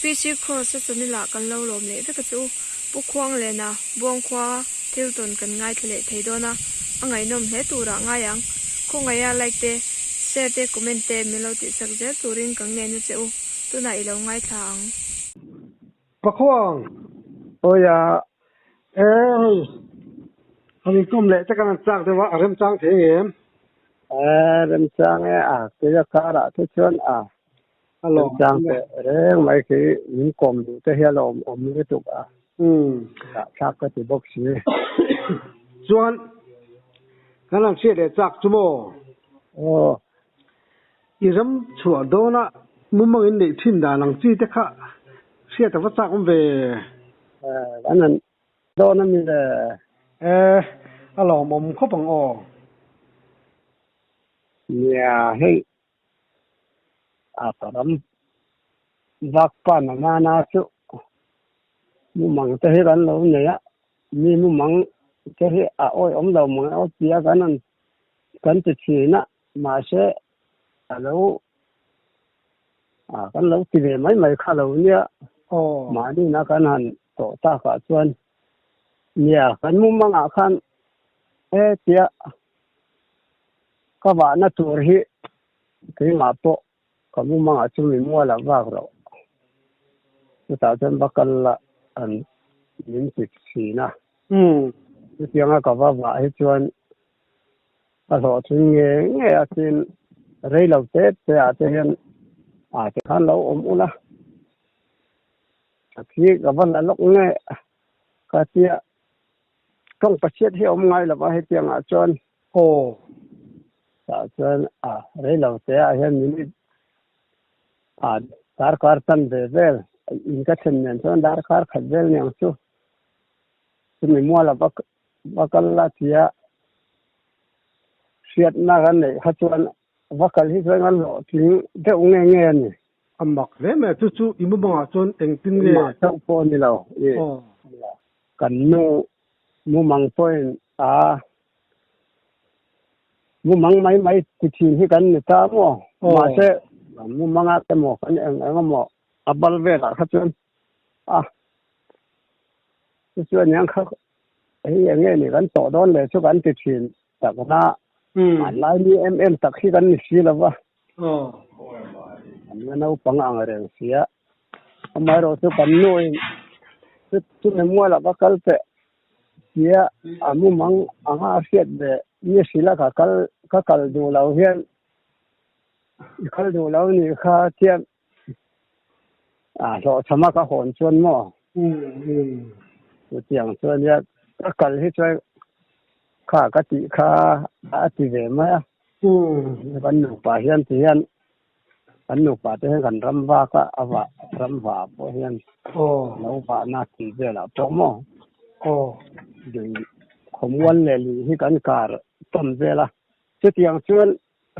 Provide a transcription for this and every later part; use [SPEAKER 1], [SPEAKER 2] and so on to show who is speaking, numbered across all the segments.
[SPEAKER 1] PC Kross-a channel-ah kan lo lawm leh vek a che u. Pu Khuanglena Buangkhua thil tawn kan ngaithla leh thei dawn a, a ngaihnawm hle turah ngai ang. Khawngaih a like te, share te, comment te min lo tihsak zel turin ka ngen a che u. Tunah i lo ngaithla ang.
[SPEAKER 2] Pakhuang!
[SPEAKER 3] Awi a.
[SPEAKER 2] E hei, han inkawm leh te kan han chak deuh a, a remchang thei ang em?
[SPEAKER 3] E, remchang e a, keia karah te chuan a.
[SPEAKER 2] A lawm
[SPEAKER 3] Remchang teh reng mai khi min kawm duh te hi a lawm awm lutuk a. Zahthlak ka ti bawk si.
[SPEAKER 2] Chuan kan han hriat leh chak chu maw?
[SPEAKER 3] Aw.
[SPEAKER 2] I ram chhuah dawna mumang in neih thin dan ang chi te kha hriat a va chak awm ve.
[SPEAKER 3] Kan han dawn a mi le.
[SPEAKER 2] E, a lawmawm khawp ang aw.
[SPEAKER 3] Nia, hei a ka ram vak pan a nana chu mumang te hi kan lo nei a, mi mumang te hi a awihawm lo mang e aw tia kan han kan ti thin a. Mahse, a lo a kan lo ti ve mai mai kha lo nia. Mahni na kan han tawh takah chuan nia kan mumangah khan he tia ka vahna tur hi keimah pawh ka mumangah chu mi mual a vak loh. Chutah chuan va kal la an min ti thin a. Chutianga ka va vah hi chuan A hlawhtling nge nge a tin rei lo te te ah te hian a ti khan lo awm ula a thi ka va la lawk nge ka tia tawng pachhiat hi a awm ngai lova hetiang ah chuan
[SPEAKER 2] aw
[SPEAKER 3] tah chuan a rei lo te ah hian minute a darkar tan ve vel in ka thlen nen chuan darkar khat vel niang chu chumi mual a va Va kal la tia hriatna kan neih kha chuan va kal hi chuan kan hlawhtling deuh nge nge a ni.
[SPEAKER 2] A mak hle mai a, chu chu i mumangah chuan engtin nge?
[SPEAKER 3] Engmah chauh pawh a ni lo i kan nu mumang pawhin a mumang mai mai ti thin hi kan ni ta maw? Mahse mumangah te maw kan eng eng emaw a bal velah kha chuan a chu chuan eng kha hei eng nge ni kan tawh dawn leh chu kan ti thin tak na hmanlai mi em em tak hi kan ni si lo va an la naupang ang reng si a amaherawh chu kan nu in chu chumi mualah va kal teh tia a mumang anga a hriat ve mi hrilh a ka kal ka kal duh lo hian i kal duh lo nih kha tia A hlawhchham a ka hawn chuan maw? Chutiang chuan nia ka kal hi chuan kha ka tih kha a ti ve mai a. Kan nupa hian ti hian kan nupa te hian kan ram vak a, a vah ram vah pawh hian lo vahna tih velah pawh maw? Lui khawmual leh lui hi kan kar tawn vel a. Chutiang chuan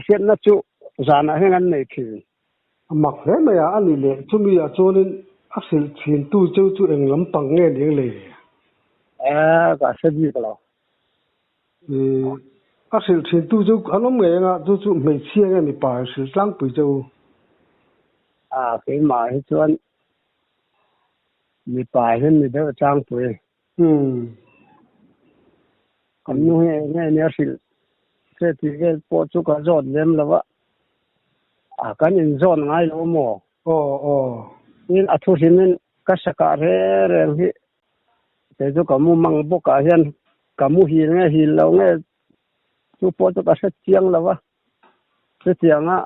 [SPEAKER 3] hriatna chu zanah hian an nei thin.
[SPEAKER 2] A mak hle mai a, a nih leh chumi ah chuanin a hrilh thin tu cheu chu eng lam pang nge ni ang le?
[SPEAKER 3] E, ka hre bik lo.
[SPEAKER 2] I, a hrilh thin tu cheu an awm ngei anga chu chu hmeichhia nge mipa in hrilh tlangpui cheu?
[SPEAKER 3] A, keimah hi chuan mipa hian ni deuh tlangpui. Kan nu hi eng nge nia hrilh che tih vel pawh chu ka zawt lem lo a, a kan inzawn ngai lo maw?
[SPEAKER 2] Aw aw.
[SPEAKER 3] Tin a thu hlimin ka sakah reng reng hi kei chu ka mu mang bawkah hian ka mu hil nge hil lo nge chu pawh chu ka hre chiang lo a, chutianga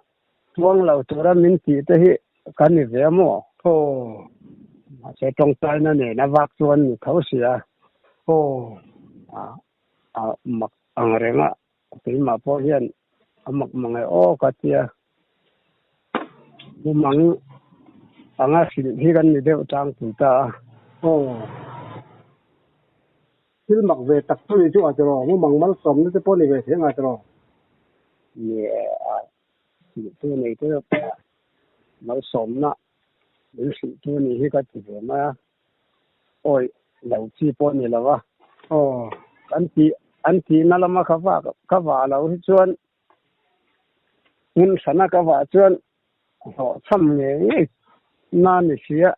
[SPEAKER 3] Chuang lo tura min tih te hi ka ni ve a maw?
[SPEAKER 2] Aw.
[SPEAKER 3] Mahse tawngtaina nen a vak chuan ni tho sia.
[SPEAKER 2] Aw.
[SPEAKER 3] A a mak ang reng a, keimah pawh hian a mak mang e aw ka tia. Mumang anga hrilh hi kan ni deuh tlangpui ta a.
[SPEAKER 2] Aw. Thil mak ve tak chu ni chu a tiraw, mumang malsawmna te pawh ni ve thei anga tiraw?
[SPEAKER 3] Ni a, hrilhtu nei te malsawmna min hrilhtu ni hi ka ti ve mai a, awi lo chi pawh ni lo a.
[SPEAKER 2] Aw.
[SPEAKER 3] Kan tih an tihna lama ka vak ka vah lo hi chuan hmun hrana ka vah chuan hlawhchham ngei ngei na ni si a.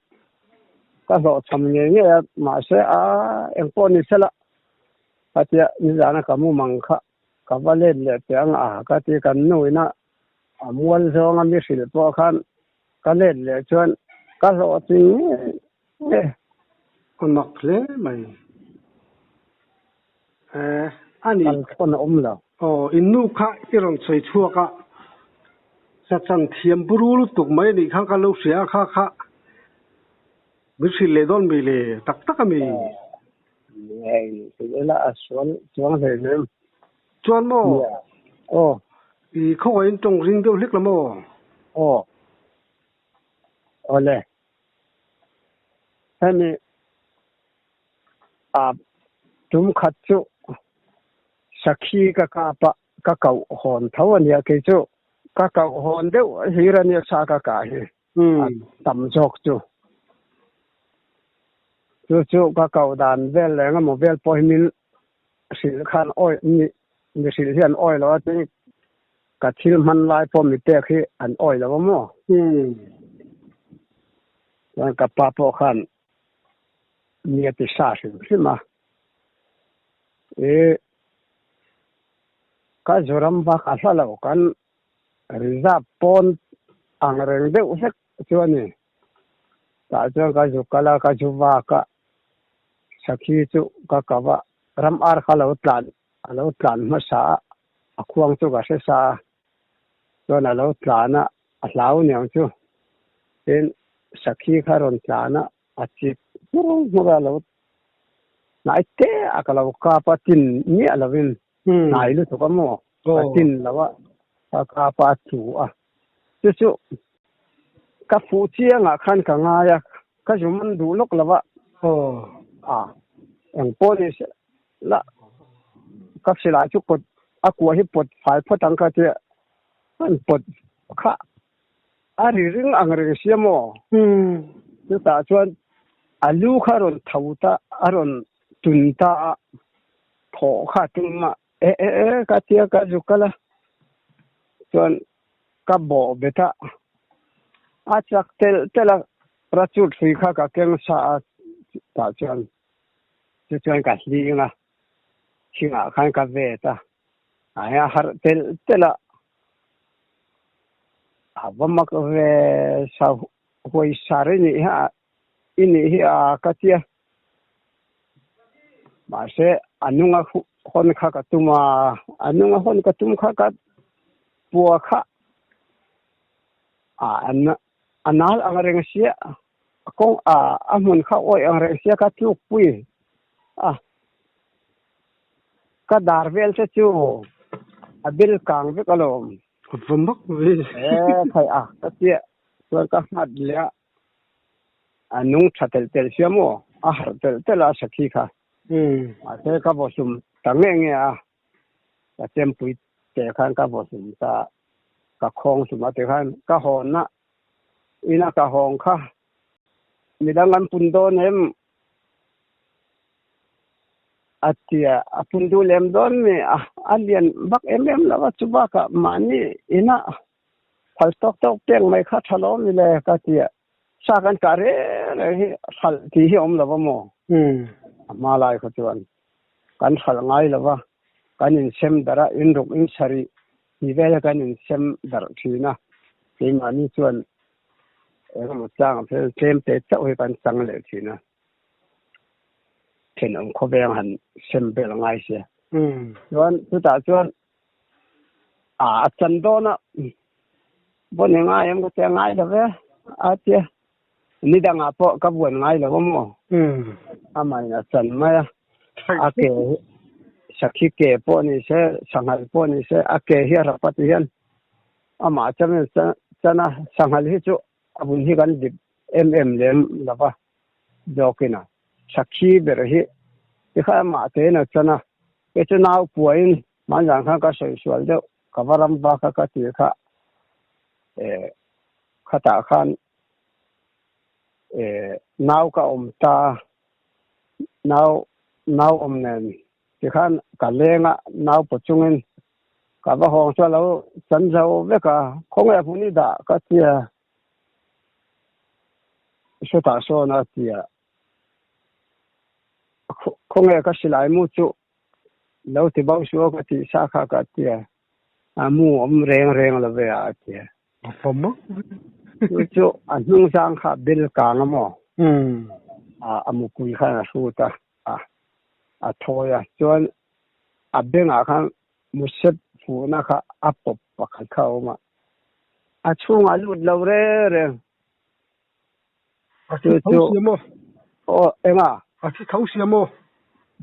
[SPEAKER 3] Ka hlawhchham ngei ngei a, mahse a engpawh ni sela khatia nizana ka mumang kha ka va let leh teh ang a ka ti kan nu ina a mual zawnga mi hrilh pawh khan ka let leh chuan ka hlawhtling ngei ngei.
[SPEAKER 2] A mak hle mai. Eh, a ni.
[SPEAKER 3] Kal thawn a awm lo.
[SPEAKER 2] Aw, in nu kha i rawn sawi chhuak a, sachan thiam buru lutuk mai a nih kha ka lo hria a kha kha min hrilh leh dawn mi le tak tak a mi?
[SPEAKER 3] Nia, in hrilh ila a sual chuang hlei hnem.
[SPEAKER 2] Chuan maw?
[SPEAKER 3] Nia, aw.
[SPEAKER 2] I khawngaihin tawng ring deuh hlek la maw?
[SPEAKER 3] Aw, awle. Hemi A tum khat chu sakhi ka kap a, ka koh hawn tho a nia kei chu. Ka koh hawn deuh hlir a nia sa ka kah hi a tam zawk chu. Chu chu ka koh dan vel leh engemaw vel pawh hi min hrilh khan awi mi mi hrilh hian awi lo a tin ka thil hman lai pawh mi pek hi an awi lo a maw. Chuan ka pa pawh khan Mi a ti sa hrim hrim a. I ka Zoram vak a hla lo kan reserve pawn ang reng deuh hlek chu a ni. Tah chuan ka zu kal a, ka zu vak a, sakhi chu ka kau a, ram ar kha lo tlan a lo tlan hmasa a, a khuang chu ka hre sa a. Chuan a lo tlan a, a hlau niang chu. Tin, sakhi kha rawn tlan a, a chip hmur hmur a lo hnai te a ka lo kap a tin miah lovin hnai lutuk a maw a tin lo a ka kap a a tlu a chu chu ka fuh chiang ah khan ka ngai a ka zu man duh lawk lo a a eng pawh ni se la ka silai chu pawt a kua hi pawt fai phawt ang ka tia an pawt kha A ri ring ang reng sia maw? Chutah chuan a lu kha a rawn tho ta, a rawn tun ta a, thawh kha a tum a, e e e ka tia ka zu kal a, chuan ka bawh bet a, a chak telh telh a, rachut hrui kha ka keng sa a, tah chuan chu chuan ka hling a, thingah khan ka vet a, a harh telh telh a. A va mak ve sa huai sar i nih hi i nih hi a ka tia. Mahse a nunga hawn kha ka tum a, a nunga hawn ka tum kha ka pua kha a a nal ang reng sia a kawng a a hmun kha awih ang reng sia ka tluk pui a. Ka dar vel te chu a bil kang vek alawm.
[SPEAKER 2] A va mak ve.
[SPEAKER 3] E khai a ka chiah chuan ka nghat leh a, a nung tha telh telh sia maw, a harh telh telh a sakhi kha. Mahse ka vawhlum ta nge nge a, ka chempui te khan ka vawhlum ta, ka khawng hlum a tikhan ka hawnna ina ka hawng kha midang an pun dawn em? A tia a pun duh lem dawn mi a, a lian vak em em lo a, chu bakah mahni inah phal tawk tawk pek mai kha tha lo mi le ka tia, sa kan kah reng reng hi hralh tih hi a awm lo va maw? A hma lai kha chuan kan hralh ngai lo va, kan insem darh a, inruk insarih tih vel hi kan insem darh thin a, keimahni chuan engemaw chang a fel tlem te chauh hi kan chang leh thin a. Thenawm khawveng han sem vel a ngai sia. Chuan chutah chuan a a chan dawn a vawn i ngai em ka tia ngai lo ve a tia ni dangah pawh ka vuan ngai lo a maw amahin a chan mai a a ke hi sakhi ke pawh ni se sanghal pawh ni se a ke hi a rap a ti hian amah chamin chan a sanghal hi chu a vun hi kan dip em em lem lo va zawkin a sakhi ber hi tikha amah tein a chan a, kei chu nau puain hmanzan khan ka sawi sual deuh ka va ram vak a ka ti kha eh khatah khan eh nau ka awm ta nau nau awm nen Tikhan ka leng a, nau paw chungin ka va hawng chu a lo chan zo vek a, khawnge a hmun i dah ka tia, sawtah sawn a tia. Khawnge ka silai mu chu lo ti bo suh aw ka tih sa kha ka ti a, a mu awm reng reng lo ve a a ti a.
[SPEAKER 2] A fa mak ve.
[SPEAKER 3] Chu chu a hnung zang kha bel kang a maw? A mupui khan a hrut a, a thawi a, chuan a bengah khan musep fuhna kha a pawp pakhat kha a awm a, a chhungah lut lo reng reng.
[SPEAKER 2] A thi tho sia maw?
[SPEAKER 3] Aw, enga?
[SPEAKER 2] A thi tho sia maw?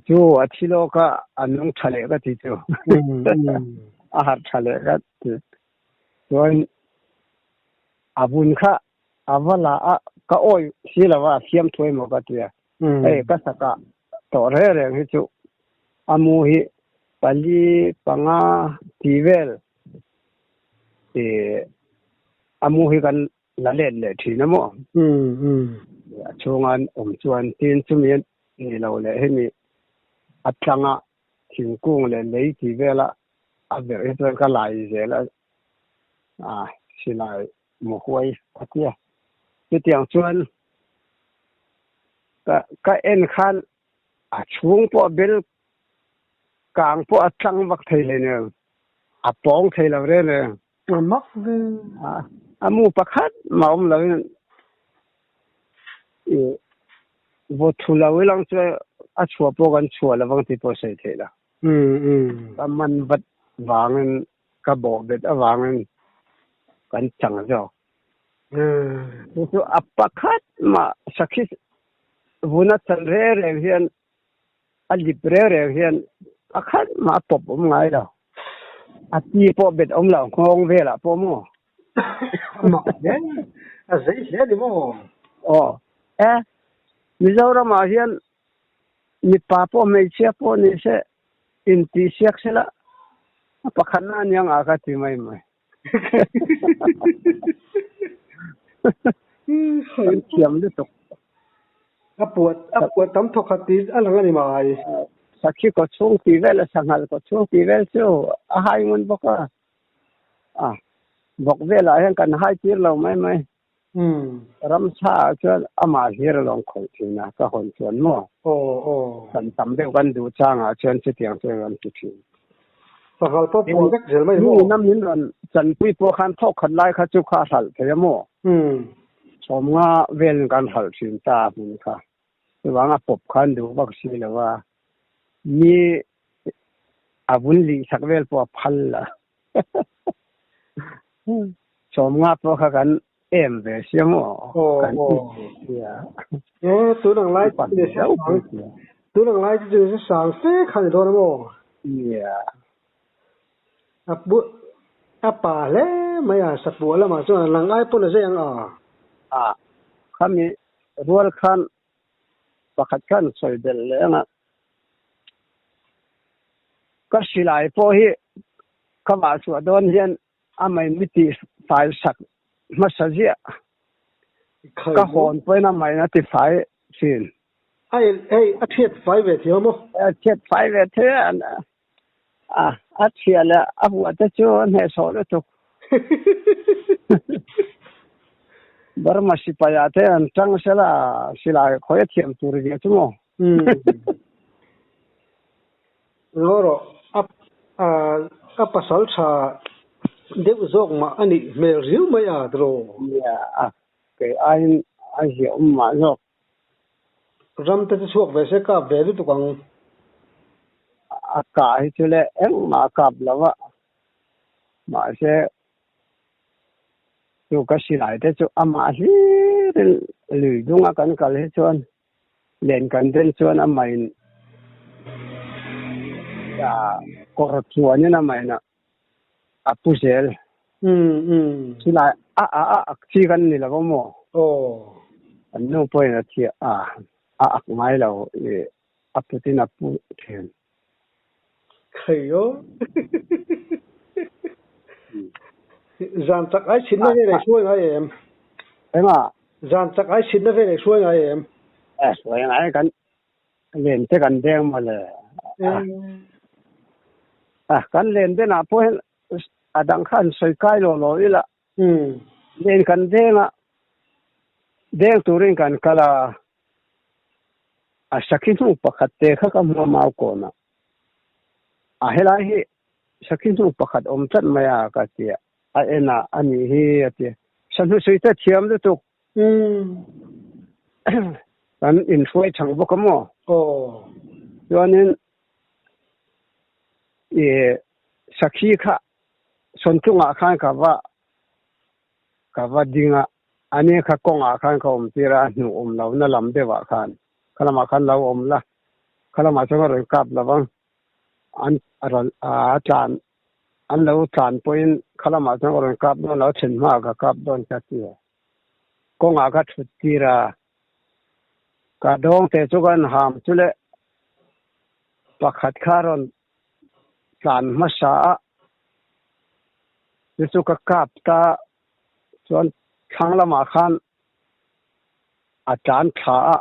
[SPEAKER 3] Chu a thi lawk a, a nung tha leh ka ti chu. A harh tha leh ka ti. Chuan a vun kha a va la a, ka awi si lo a, fiam thuai maw ka ti a. Hei ka sakah tawh reng reng hi chu a mu hi pali panga ti vel ih a mu hi kan la let leh thin a maw? A chhunga an awm chuan tin chumi a ni lo leh hemi a tlanga thingkung leh lei tih vela a verh hi chuan ka lai zel a, a silai mu huai a tia. Chutiang chuan ka ka en khan a chhung pawh bel kang pawh a tlang vak thei hleinem, a pawng thei lo reng reng.
[SPEAKER 2] A mak ve.
[SPEAKER 3] A mu pakhat mah awm loin i vaw thu lo ilang chu a chhuah pawh kan chhuah lovang tih pawh sawi theih lo. Ka man vat vangin ka bawh bet avangin kan chang zawk. Chu chu a pakhat mah sakhi vuna chan reng reng hian A lip reng reng hian pakhat mah a pawp awm ngai lo. A ti pawh bet awm lo, nghawng velah pawh maw?
[SPEAKER 2] A mak hle, a zei hle ni maw?
[SPEAKER 3] Aw, e, Mizoramah hian mipa pawh hmeichhia pawh ni se intihsiak sela a pakhatna a nia ngah ka ti mai mai. Kan thiam lutuk.
[SPEAKER 2] A puat a puat tam thawk khat tih a lang a ni mai.
[SPEAKER 3] Sakhi kaw chhung tih vel a sanghal kaw chhung tih vel chu a hai ngun bawk a. A bawk velah hian kan hai tir lo mai mai. Ramsa ah chuan amah hlir a lawng khawih thin a ka hawn chuan maw? Kan tam deuh kan duh changah chuan chutiang chu kan ti thin.
[SPEAKER 2] Sanghal pawh puah vek zel mai maw?
[SPEAKER 3] Mi ina min rawn chanpui pawh khan thawk khat lai kha chu kha hralh thei a maw? Sawmnga velin kan hralh thin ta a hmun kha. Chuvang a pawp khan duh vak si lo a, mi a vun lih sak vel pawh a phal la. Sawmnga pawh kha kan em ve sia maw? Kan it ve sia.
[SPEAKER 2] E, tun ang lai chu ni se sang, tun ang lai chu ni se sang fe kha ni dawn a maw?
[SPEAKER 3] Yeah.
[SPEAKER 2] A pu, a pa hle mai a, sapuah lamah chuan a lang ai pawn a zei ang a.
[SPEAKER 3] A, khami rual khan pakhat khan sawi belh leh ang a. Ka silai pawh hi ka vah chhuah dawn hian a mai mi tih fai sak hmasa ziah. Ka hawn pawhin a main a ti fai thin.
[SPEAKER 2] A hei a thiat fai ve thei a maw?
[SPEAKER 3] A thiat fai ve thei a, a chhia leh a vuah te chu a hnehsawh lutuk. Burma sipai ah te an tang sela silai khawi a thiam tur ve chu maw?
[SPEAKER 2] Ngaw rawh, a a pasal tha deuh zawk mah a nih hmel riau mai a tiraw?
[SPEAKER 3] Nia, a kei aiin a ziah awm mah zawk.
[SPEAKER 2] Ram te chu chhuak ve se kap ve lutuk ang.
[SPEAKER 3] A kah hi chu le engmah a kap lo a, mahse chu ka silai te chu amah hlirin lui dunga kan kal hi chuan len kan den chuan amahin kawr chuanin amahin a pu zel. Chulai a a a ak chi kan ni lo maw? An nu pawhin a thiah a, a ak ngai lo i a putin a pu thin.
[SPEAKER 2] Khaio. Zan chak ai chhinna vel ei hruai ngai em?
[SPEAKER 3] Enga?
[SPEAKER 2] Zan chak ai chhinna vel ei hruai ngai em?
[SPEAKER 3] Eh, hruai ngai kan len te kan deng maw le. Ah, kan len denah pawh hian a dang kha an sawi kai lo lo ila. Len kan deng a, deng turin kan kal a. A sakhi hnu pakhat te kha ka hmu a mau kawnah. A helai hi sakhi hnu pakhat awm tlat mai a ka ti a, a en a, a nih hi a ti. Sahnu sui te thiam lutuk. Kan inhruai chang bawk a maw? Chuanin i sakhi kha sawnchungah khan ka va ka va ding a, ani kha kawngah khan ka awm tir a, a hnuh awm lo na lam deuhah khan, kha lamah khan lo awm la, kha lamah chuan ka rawn kap lo vang, an a rawn a tlan an lo tlan pawhin kha lamah chuan ka rawn kap dawn lo, a then hmaah ka kap dawn ka ti a, kawngah ka thut tir a, ka dawng te chu kan ham chu le pakhat kha a rawn tlan hmasa a, chu chu ka kap ta chuan thlang lamah khan a tlan thla a,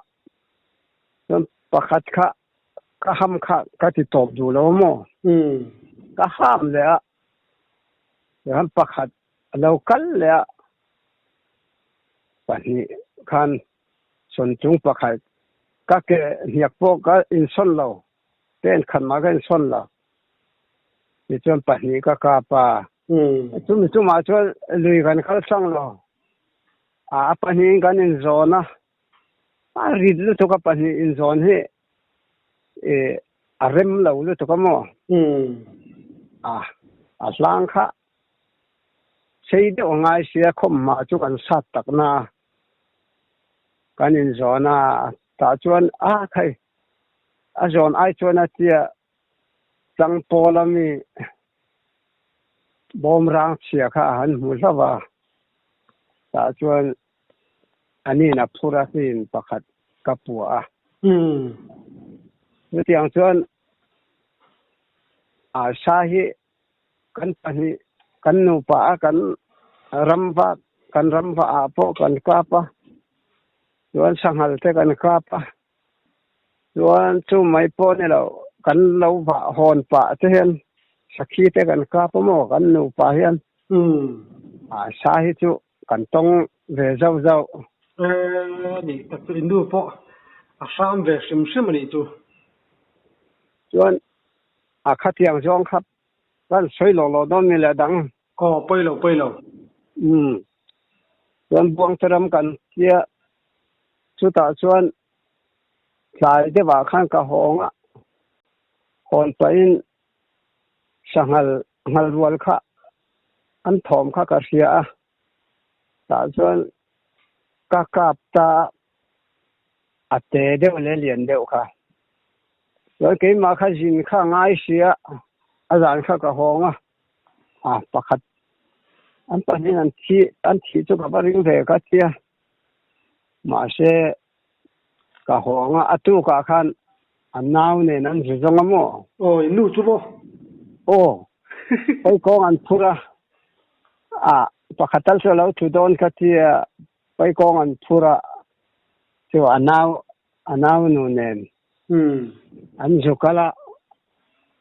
[SPEAKER 3] chuan pakhat kha ka ham kha ka ti tawp duh lo maw? Ka ham leh a, chuan pakhat a lo kal leh a, pahnih khan sawn chung pakhat ka ke hniak pawh ka insawn lo. Pen khat mah ka insawn lo. Tichuan pahnih ka kap a. Chumi chumah chuan lui kan kal hrang lo. A pahnihin kan inzawn a. A rit lutuk a pahnih inzawn hi a rem lo lutuk a maw? A hlang kha sei deuh a ngai sia khawmhma chu kan sat tak na a. Kan inzawn a, tah chuan a khai A zawn ai chuan a tia tlang pawl a mi bawm rang chhia kha a han hmu hlauh a, tah chuan a nin a phur a hrin pakhat ka puah a. Chutiang chuan Asa hi kan pahnih kan nupa a kan ram va kan ram va ah pawh kan kap a, chuan sanghal te kan kap a. Chuan chu mai pawh ni lo, kan lo vah hawn pah te hian sakhi te kan kap a maw kan nupa hian a sa hi chu kan tawng ve zauh zauh.
[SPEAKER 2] E nih tak chu i nu pawh a hram ve hrim hrim a nih chu.
[SPEAKER 3] Chuan a khatiang zawng kha kan sawi lawk lawk dawn mi leh dang.
[SPEAKER 2] Aw pawi lo pawi lo.
[SPEAKER 3] Umm chuan Buangte ram kan tia Chutah chuan tlai deuhah khan ka hawng a, hawn pahin sanghal nghal rual kha an thawm kha ka hria a, tah chuan ka kap ta a te deuh leh lian deuh kha. Chuan keimah kha zin kha a ngai si a, a zan kha ka hawng a, a pakhat an pahnihin an thi an thih chu ka va ring ve ka tia. Mahse, ka hawng a, a tukah khan a nau nen an zu zawng a maw?
[SPEAKER 2] Aw, i nu chu maw?
[SPEAKER 3] Aw, pawi kawng an phur a, a pakhat tal chu a lo thu dawn kha tia pawi kawng an phur a, chu a nau a nau nu nen an zu kal a,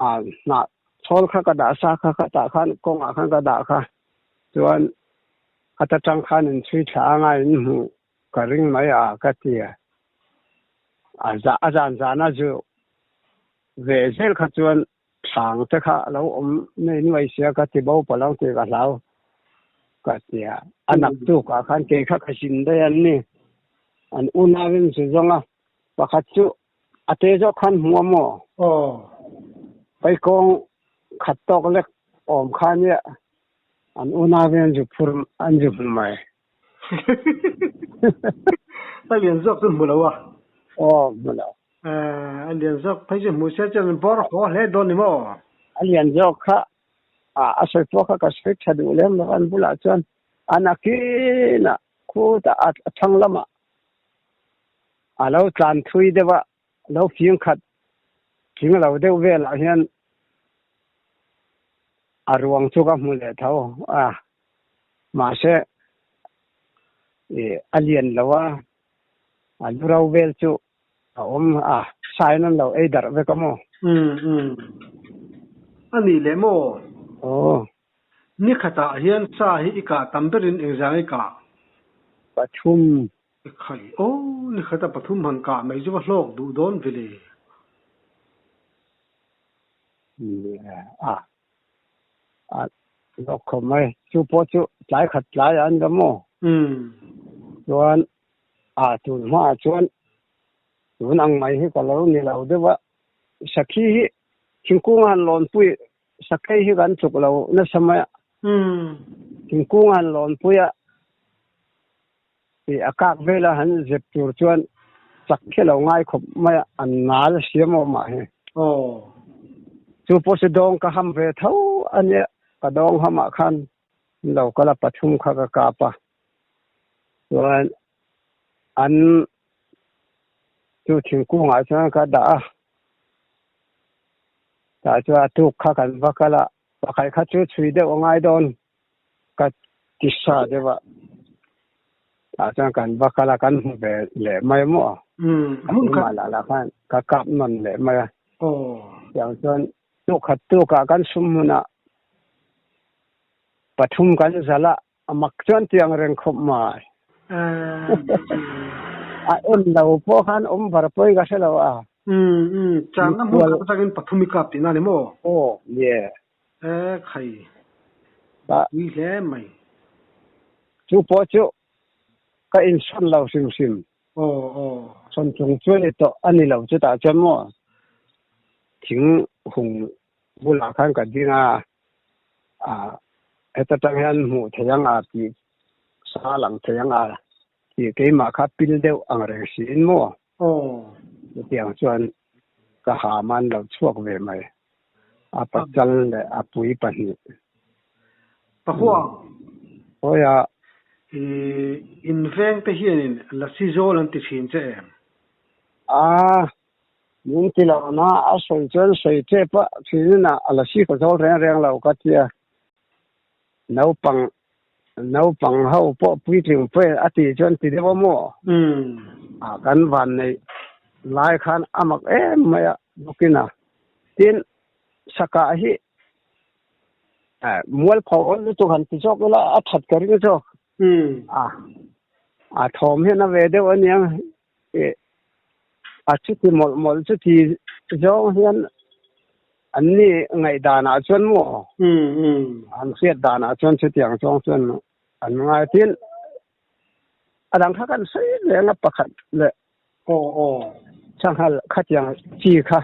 [SPEAKER 3] a hnah chhawl kha ka dah sa kha khatah khan kawngah khan ka dah kha chuan Khata tang khan in chhui thla anga in hmuh ka ring mai a ka ti a. A za a zan zan a zu ve zel kha chuan thlang te kha a lo awm nei nuai sia ka ti bo pawh lo tih ka hlau ka ti a. A naktuk ah khan kei kha ka zin daih an ni. An unau in zu zawng a, pakhat chu a te zawk khan hmu a maw?
[SPEAKER 2] Aw.
[SPEAKER 3] Paikawng khat tawk lek awm kha nia An unau hian zu phur an zu hmu mai.
[SPEAKER 2] A lian zawk chu hmu lo a.
[SPEAKER 3] Aw, hmu lo.
[SPEAKER 2] A lian zawk phei chu hmu se chuan an bawr haw hle dawn ni maw?
[SPEAKER 3] A lian zawk kha a sawi pawh kha ka sawi tha duh lem lo an bulah chuan an akinah khutah a thlang lamah a lo tlan thui deuh a, lo fing khat thing lo deuh velah hian A ruang chu ka hmu leh tho a, mahse ih a lian lo a, a lu ro vel chu a awm a, sain an lo ei darh vek a maw?
[SPEAKER 2] Umm umm. A nih leh maw?
[SPEAKER 3] Aw.
[SPEAKER 2] Ni khatah hian sa hi i kah tam berin engzang i kah?
[SPEAKER 3] Pathum.
[SPEAKER 2] Ekhai aw, ni khata pathum han kah mai chu va hlawk duh dawn ve le.
[SPEAKER 3] A, a hlawk khawp mai. Chu pawh chu tlai khat tlai an va maw? Chuan a tun hmaah chuan tun ang mai hi ka lo ni lo deuh a, sakhi hi thingkung a han lawnpui Sakei hi kan tluk lo nasa mai a. Thingkung han lawnpui a, ih a kak vela han zep tur chuan chak khi lo ngai khawp mai a, an nal siam awm ah hi. Chu pawh chu dawng ka ham ve tho a nia, ka dawng ham ah khan lo kal a pathum kha ka kap a, chuan an chu thingkung ah chuan ka dah a. Tah chuan a tuk kha kan va kal a, pakhat kha chu chhui deuh a ngai dawn ka ti sa deuh a, tah chuan kan va kal a, kan hmu ve leh mai maw? Keimah lah lah khan ka kap nawn leh mai a, tiang chuan tuk khat tukah kan sum hmunah pathum kan zalh a, A mak chuan tiang reng khawp mai. A en lo pawh khan awm var pawi ka hre lo a.
[SPEAKER 2] Umm channa hmun khat atangin pathum i kap tihna ni maw?
[SPEAKER 3] Aw ye.
[SPEAKER 2] E khai. Pui hle mai.
[SPEAKER 3] Chu pawh chu ka insawn lo hrim hrim.
[SPEAKER 2] Aw aw.
[SPEAKER 3] Sawn chung chu a ni tawh a ni lo chutah chuan maw thing hung bulah khan ka ding a. Ah heta tang hian hmuh theih ang a tih sa lang theih ang a tih keimah kha pil deuh ang reng siin maw? Chutiang chuan ka ha man lo chhuak ve mai. A pachal leh a pui pahnih.
[SPEAKER 2] Pakua.
[SPEAKER 3] Hawi a.
[SPEAKER 2] I inveng te hianin lasi zawl an ti thin che em?
[SPEAKER 3] A Min ti lo na a sawi chuan sawi tep a, thinin a a la si ka zawl reng reng lo ka tia. Naupang naupang ho pawh puitling pawh a tih chuan ti deuh a maw? A kan van neih lai khan a mak em mai a bawkin a. Tin, sakah hi mualpho awl lutuk han ti zawk ila a that ka ring zawk. A a thawm hian a ve deuh aniang. A chuti mawlh mawlh chuti zawng hian an ni ngaih danah chuan maw an hriat danah chuan chutiang zawng chuan an ngai tin a dang kha kan sawi reng a pakhat leh sanghal khatiang chi kha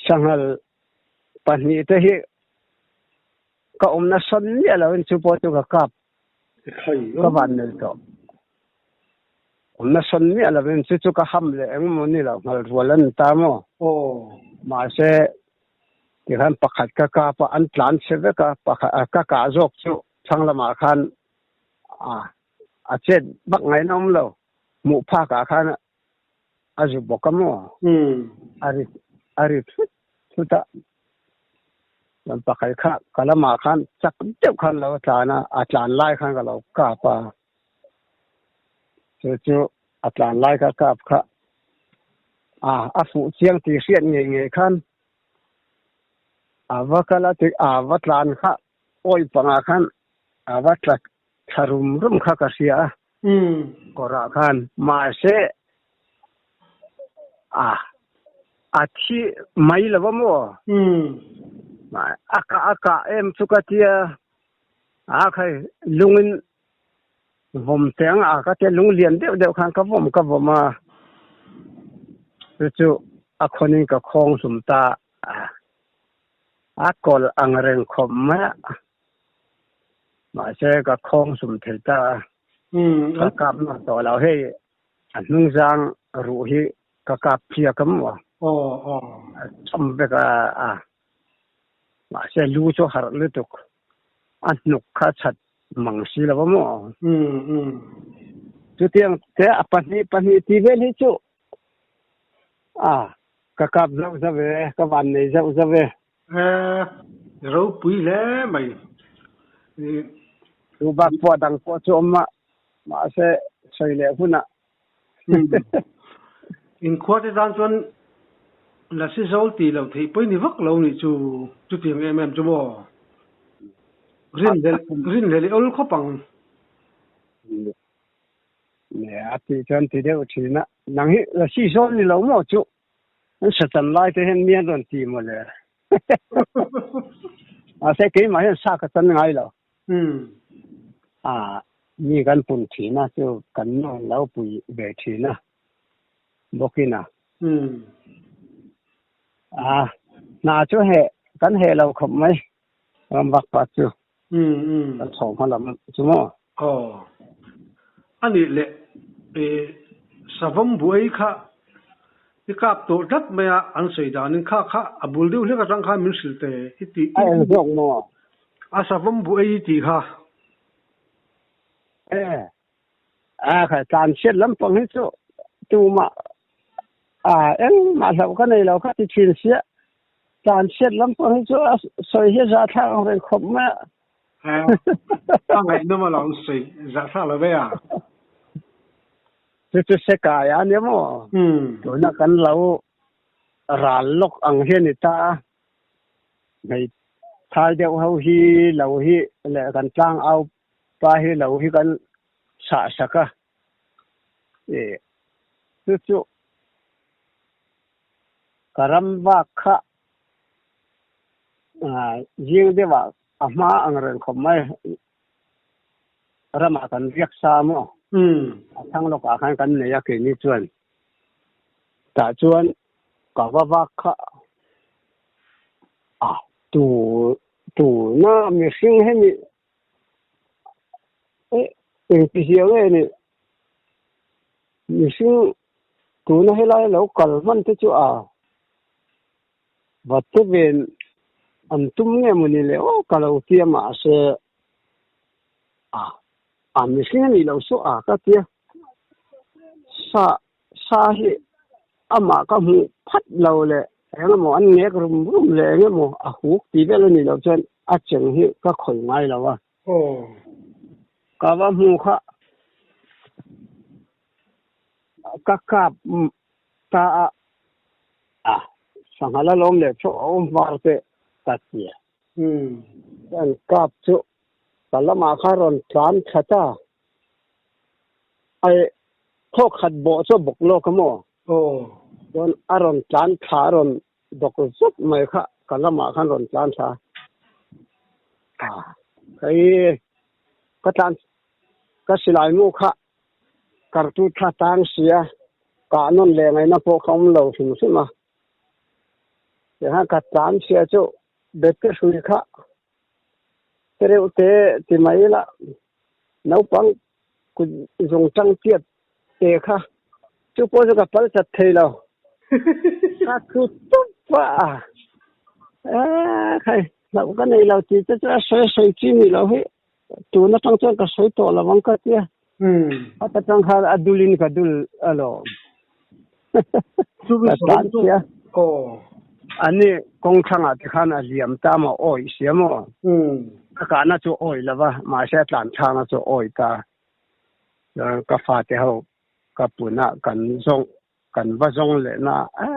[SPEAKER 3] sanghal pahnih te hi ka awmna sawn miah loin chu pawh chu ka kap Ka van nei tawh. Awmna sawn miah lovin chu chu ka ham leh engmaw ni lo nghal rual an ni ta maw? Mahse tikhan pakhat ka kap a, an tlan chhe vek a, pakhat ka kah zawk chu thlang lamah khan a chet vak ngaihna awm lo. Hmuh phakah khan a zu bawk a maw? A ri a ri thut thut a. Chuan pakhat kha ka lamah khan chak deuh khan lo tlan a, a tlan lai khan ka lo kap a. Chu chu a tlan lai ka kap kha a a fuh chiang tih hriat ngei ngei khan a va kal a ti a va tlan kha awi pangah khan a va tla thla rum rum kha ka hria a. Kawrah khan mahse a a thi mai lo va maw? A kah a kah em chu ka tia a khai lungin vawm teng a ka tia lung lian deuh deuh khan ka vawm ka vawm a chu chu a khawnin ka khawng hlum ta a a kawlh ang reng khawp mai a. Mahse ka khawng sum thei ta a, ka kap nawk tawh lo. Hei a hnungzang ruh hi ka kap phiak a maw? A chawm vek a, a mahse lu chu harh lutuk, a hnuk kha chhat mang si lo a maw? Chutiang te a pahnih pahnih tih vel hi chu a ka kap zauh zauh e, ka van nei zauh zauh e.
[SPEAKER 2] Eh, ropui hle mai.
[SPEAKER 3] Chu bak pawh dang pawh chu awm a, mahse sawi leh hunah.
[SPEAKER 2] Inkhua te tan chuan Lasi zawl tih loh theih pawi ni vak lo nih chu, chutiang em em chu maw? Rinhlelh, rinhlelh i awl khawp ang.
[SPEAKER 3] Ne a tih chuan ti deuh thin a, nang hi lasi sawn ni lo maw chu an satan lai te hian mi an rawn ti maw le. Mahse keimah hian sa ka chan ngai lo. A mi kan pun thin a chu kan nu an lo pui ve thin a bawkin a. A hna chu heh kan heh lo khawp mai ram vak pah chu. Kan chho hma lam chu maw?
[SPEAKER 2] Aw. A nih leh i savawm buai kha i kap tawh tlat mai a, an sawi danin kha kha a bul deuh hlek atang khan min hrilh teh i tih.
[SPEAKER 3] A eng zawk maw?
[SPEAKER 2] A savawm buai i tih kha.
[SPEAKER 3] E. A kha tlan chhiat lampang hi chu tumah a engmah hlauh ka nei lo kha ti thin sia. Tlan chhiat lampang hi chu a sawi hi zahthlak ang reng khawp mai a.
[SPEAKER 2] A ngaihnawm a lo sawi zahthlak lo ve a.
[SPEAKER 3] Chu chu se kai a nia maw? Tuna kan lo ral lawk ang hi a ni ta a. Hmeithai deuh ho hi lo hi leh kan tlangau pa hi lo hi kan sah sak a. Chu chu Ka ram vak kha zing deuh ah a hma ang reng khawp mai. Ramah kan riak sa maw? A thlang lawkah khan kan nei a keini chuan. Tah chuan ka va vak kha a tu tuna mihring hemi engti hiau nge ni mihring tuna helai lo kal hman te chu a va te ven an tum nge mawni le aw ka lo tia mahse a a mihring a nih loh saw a ka tia sa sa hi amah ka hmuh phat lo leh eng emaw an ngek rum rum leh eng emaw a huk tih vel a nih loh chuan a cheng hi ka khawih ngai lo a. Ka va hmu kha ka kap ta a, a sangha la lawm leh theuh a awm var te ka ti a. An kap chu ka lamah kha rawn tlan thla ta. Ai thawk khat bawh chu a bawk lawk a maw? Chuan a rawn tlan thla a rawn bawk zut mai kha ka lamah khan rawn tlan thla a. Hei ka tlan ka silai mu kha kartu thla tang sia kah nawn leh ngaihna pawh kha awm lo hrim hrim a. Tihian ka tlan chhia chu bete hrui kha te reuh te ti mai ila naupang kut zawng tang tiat te kha chu pawh chu ka pal chat thei lo ka thu tup a khai hlauh ka nei lo tih te chu a sawi sawi chi ni lo hi tun atang chuan ka sawi tawh lo ang ka tia heta tang khan a dul in ka dul alawm ka tan sia ani kawng thlangah te khan a liam ta maw awih sia maw ka kahna chu awih lova mahse a tlan thlakna chu awih ta chuan ka fate ho ka puna kan zawng kan va zawng leh na a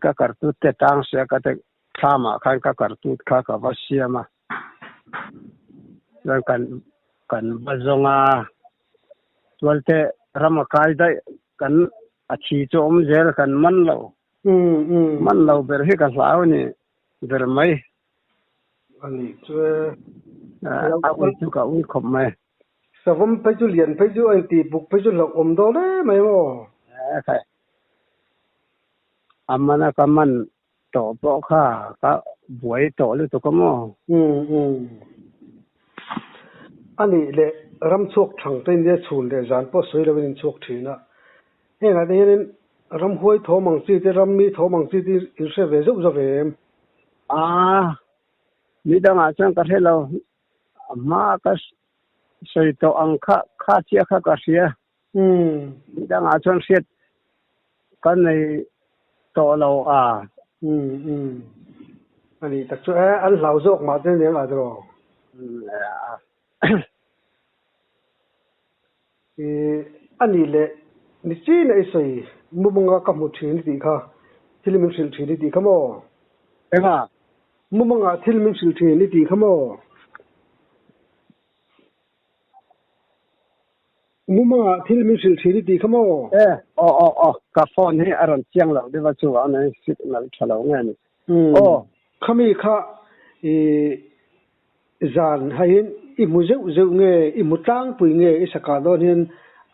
[SPEAKER 3] ka kartut te tang sia ka te thlamah khan ka kartut kha ka va siam a chuan kan kan va zawng a tualte ram a kai daih kan a thi chu awm zel kan man lo man lo ber hi ka hlau a ni ber mai.
[SPEAKER 2] A nih chuan
[SPEAKER 3] a ui chu ka ui khawp mai.
[SPEAKER 2] Savawm phei chu lian phei chu a inti buk phei chu hlauh awm dawn em mai maw?
[SPEAKER 3] A mana ka man tawh pawh kha ka buai tawh lutuk a maw?
[SPEAKER 2] A nih leh ram chhuak thang te India chhun leh zan pawh sawi lovin in chhuak thin a. Hengah te hianin ramhuai thawm ang chi te rammi thawm ang chi te in hre ve zauh zauh em?
[SPEAKER 3] A, nidangah chuan ka hre lo. A hma ka sawi tawh ang kha kha chiah kha ka hria. Nidangah chuan hriat ka nei tawh lo a.
[SPEAKER 2] A nih tak chu e, an hlau zawk mah te aniang a tiraw? A nih leh ni chin a i sawi mumanga ka hmu thin i tih kha thil min hrilh thin i tih kha maw?
[SPEAKER 3] Enga?
[SPEAKER 2] Mumanga thil min hrilh thin i tih kha maw? Mumanga thil min hrilh thin i tih kha maw?
[SPEAKER 3] E, aw aw aw, ka phone hi a rawn chiang lo deuh a chuvang nen signal tha lo nge ni. Aw.
[SPEAKER 2] Khami kha i zan haiin i hmu zeuh zeuh nge i hmu tlangpui nge i sakah dawn hian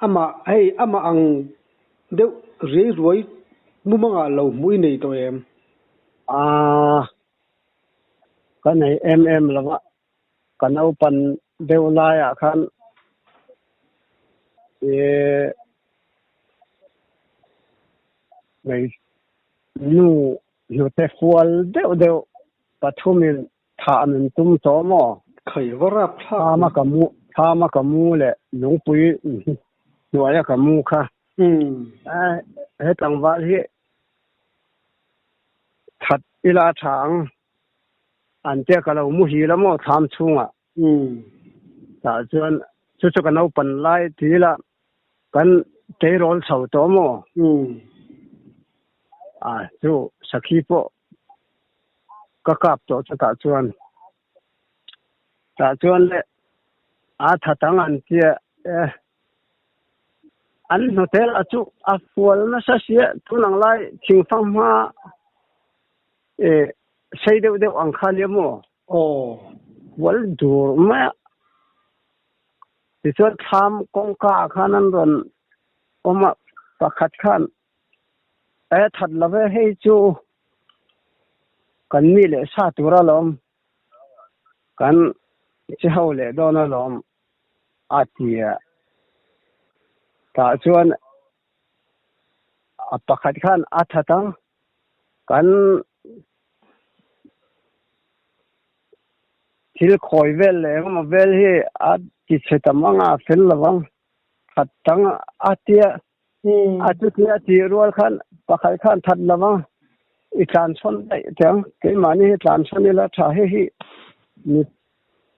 [SPEAKER 2] amah hei amah ang deuh riai ruai mumangah lo hmuh i nei tawh em?
[SPEAKER 3] Aaa, ka nei em em lo a, Ka naupan deuh laiah khan ih hmei nu hnute fual deuh deuh pathumin thah min tum tawh maw?
[SPEAKER 2] Khai va rap thlak.
[SPEAKER 3] Thama ka mu thama ka mu leh lungpui hnuaia ka mu kha. He tlangval hi that ila a tha ang. An tia ka lo muhil a maw thlam chhungah. Tah chuan chu chu ka naupan lai ti ila kan tleirawl chho tawh maw? A chu sakhi pawh ka kap tawh chutah chuan. Tah chuan le a that ang an tia e. An hnute lah chu a fual nasa sia tun ang lai thingfang hma E sei deuh deuh ang kha nia maw?
[SPEAKER 2] Aw.
[SPEAKER 3] Hual dur mai a. Tichuan thlam kawngka ah khan an rawn awm a, pakhat khan e that lo ve hei chu kan mi leh sa tur alawm, kan che ho leh dawn alawm a ti a. Tah chuan a pakhat khan a that ang. Kan thil khawi vel leh engemaw vel hi a ti chhe tam ang a, a fel lo ang. That tang a tia, a chutia a tih rual khan pakhat khan that lo ang, i tlan chhawn daih teh ang, keimahni hi tlan chhawn ila tha hei hi mi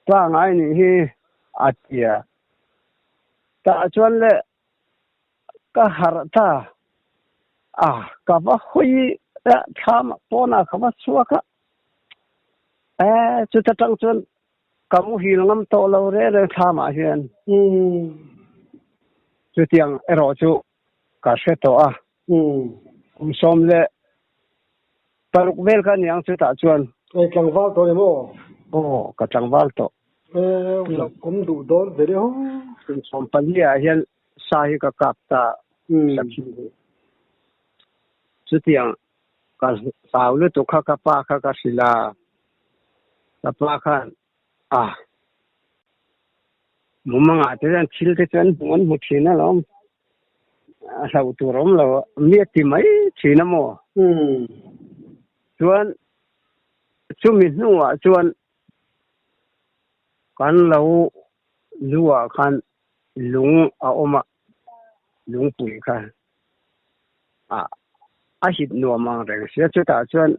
[SPEAKER 3] pangai nih hi a tia. Tah chuan le Ka harh ta a, ka va hawi a, thlam pawnah ka va chhuak a, e chuta tang chuan ka muhil ngam tawh lo reng reng thlamah hian. Chutiang erawh chu ka hre tawh a, kum 16 vel ka ni ang chutah chuan.
[SPEAKER 2] Hei tlangval tawh ni maw?
[SPEAKER 3] Aw, ka tlangval tawh.
[SPEAKER 2] E, kum duh dawn ve deuh.
[SPEAKER 3] Kum 14 ah hian sa hi ka kap ta sakhi hi. Chutiang ka hlau lutuk kha ka pa kha ka hrilh a, ka pa khan a mumangah te chuan thil te chu an hmu an hmu thin alawm, a hlauh tur a awm lo mi a ti mai thin a maw? Chuan chumi hnuah chuan kan lo lu ah khan lung a awm a, lungpui kha a hit nuam ang reng sia, chutah chuan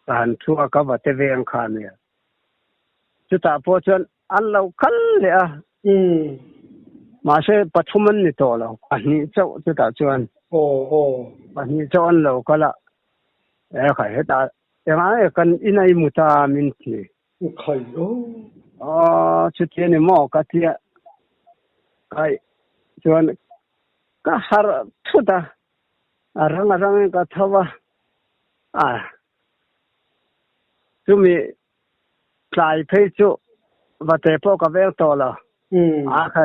[SPEAKER 3] ka han thu a, ka va te veng kha ania. Chutah pawh chuan an lo kal leh a, mahse pathum an ni tawh lo, pahnih chauh chutah chuan pahnih chauh an lo kal a, e khai hetah engah nge kan in a i mu ta min ti.
[SPEAKER 2] Khai aw.
[SPEAKER 3] Aw chuti a ni maw ka tia kai chuan ka harh thut a, a rang a rangin ka tho a, a chumi tlai phei chu va te pawh ka veng tawh lo, a kha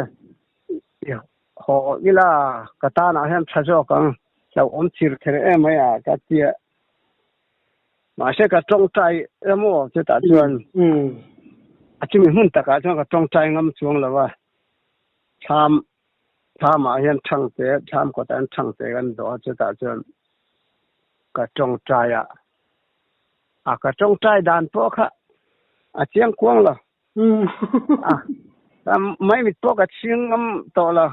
[SPEAKER 3] haw ila ka tanah hian tha zawk ang, hlauhawm chir kher em mai a ka tia. Mahse ka tawngtai emaw chutah chuan a chumi hmun takah chuan ka tawngtai ngam chuang lo a, thlam thlamah hian thangte thlam kawtah hian thangte kan dawh a chutah chuan ka tawngtai a, a ka tawngtai dan pawh kha a chiang kuang lo a maimit pawh ka chhing ngam tawh lo.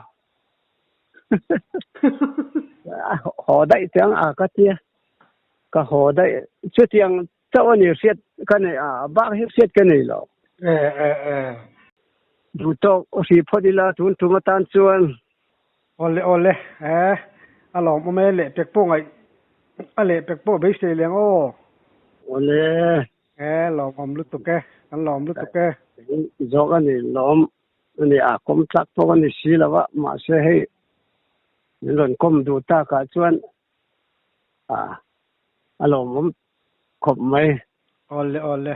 [SPEAKER 3] Haw daih chiang a ka tia ka haw daih chutiang chauh a ni hriat ka nei a bak hi hriat ka nei lo.
[SPEAKER 2] E e e.
[SPEAKER 3] Duh tawk hri phawt ila tun tum atan chuan.
[SPEAKER 2] Awle awle e a lawmawm e lehpek pawh ngaih a lehpek pawh beisei leng aw.
[SPEAKER 3] Awle.
[SPEAKER 2] E lawmawm lutuk e kan lawm lutuk e.
[SPEAKER 3] Zawk a ni lawm. A ni a, kawm tlak pawh a ni si lo a, mahse hei min rawn kawm duh takah chuan a lawmawm khawp mai.
[SPEAKER 2] Awle awle.